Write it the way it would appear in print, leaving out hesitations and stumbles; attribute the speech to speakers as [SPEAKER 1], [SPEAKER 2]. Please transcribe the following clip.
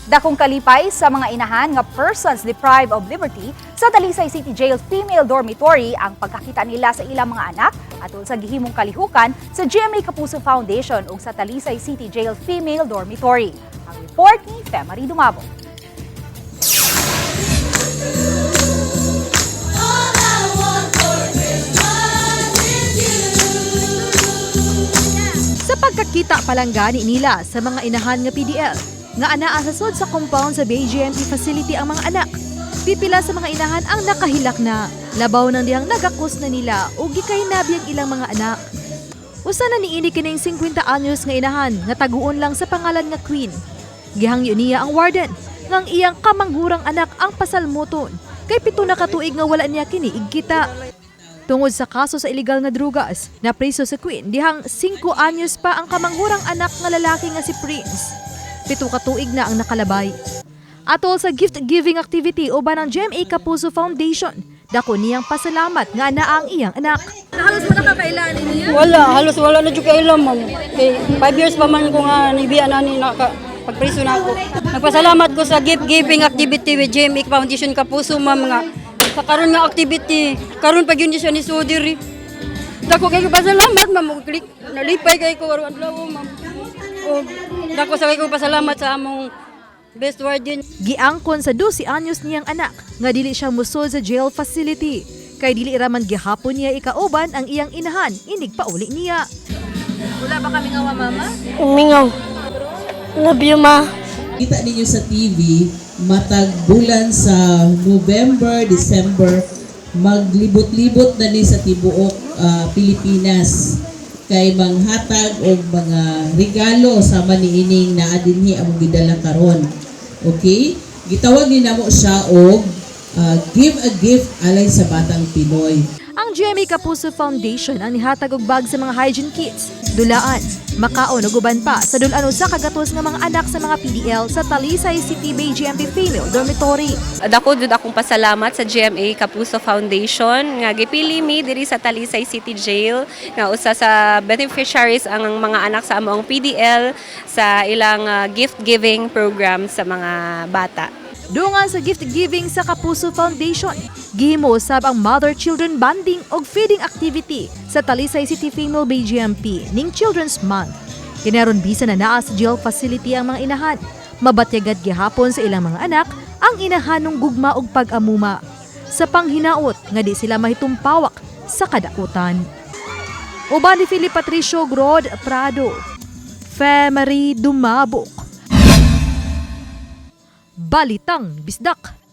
[SPEAKER 1] Dakong kalipay sa mga inahan nga persons deprived of liberty sa Talisay City Jail Female Dormitory ang pagkakita nila sa ilang mga anak atol sa gihimong kalihukan sa GMA Kapuso Foundation ug sa Talisay City Jail Female Dormitory. Ang report ni Femary Dumabo.
[SPEAKER 2] Sa pagkakita palanggani nila sa mga inahan nga PDL, nga anaa sa sud sa compound sa BGMP facility ang mga anak. Pipila sa mga inahan ang nakahilak na. Labaw nang dihang nagakos na nila o gikahinabi ang ilang mga anak. Usa na niini kining 50 anyos nga inahan nga taguon lang sa pangalan nga Queen. Gihangyo niya ang warden nga ang iyang kamanghurang anak ang pasalmoton kay 7 na katuig nga wala niya kini igkita. Tungod sa kaso sa illegal nga drugas, napriso sa Queen dihang 5 anyos pa ang kamanghurang anak nga lalaki nga si Prince. 7 ka tuig na ang nakalabay. Atol sa gift-giving activity uban ang GMA Kapuso Foundation, dako niyang pasalamat nga naa ang iyang anak. Halos wala ka kailan niya?
[SPEAKER 3] Wala, halos wala na jud kailan, ma'am. Kay 5 years pa man ko nga nibiya na ni naka pagpriso na ako. Nagpasalamat ko sa gift giving activity with GMA Foundation Kapuso, ma'am, nga sa karon nga activity, karon pa gyud ni siya ni Sudiri. Dako kay ko pasalamat, ma'am, ug nalipay kay ko aron adlaw, ma'am. Og dako sa kay ko pasalamat sa among best warden.
[SPEAKER 2] Giangkon sa 12 anyos niyang anak nga dili siya musod sa jail facility. Kay dili raman gihapon niya ikauban ang iyang inahan inig pauli niya. Wala ba kami nga mama?
[SPEAKER 4] Umingaw. Love you, ma.
[SPEAKER 5] Kita ninyo sa TV, matag bulan sa November, December, maglibot-libot na ni sa tibuok Pilipinas kay manghatag og mga regalo sama niining naa dinhi among gidala karon. Okay? Gitawag ni namo siya og Give a Gift alay sa Batang Pinoy.
[SPEAKER 2] Ang GMA Kapuso Foundation ang nihatag og bag sa mga hygiene kits, dulaan, makaon ug uban pa sa dul-an usa ka gatos nga mga anak sa mga PDL sa Talisay City Bay GMP Female Dormitory.
[SPEAKER 6] Dako jud akong pasalamat sa GMA Kapuso Foundation nga gipili mi diri sa Talisay City Jail nga usa sa beneficiaries ang mga anak sa among PDL sa ilang gift giving program sa mga bata.
[SPEAKER 2] Dungan sa gift giving sa Kapuso Foundation, gihimo usab ang mother-children bonding og feeding activity sa Talisay City Female BGMP ning Children's Month. Kinaron bisan na naa sa jail facility ang mga inahan, mabatyagad gihapon sa ilang mga anak ang inahanong gugma og pag-amuma. Sa panghinaot nga di sila mahitumpawak sa kadautan. Uban ni Philip Patricio Grod Prado, Femery Dumabok. Balitang Bisdak.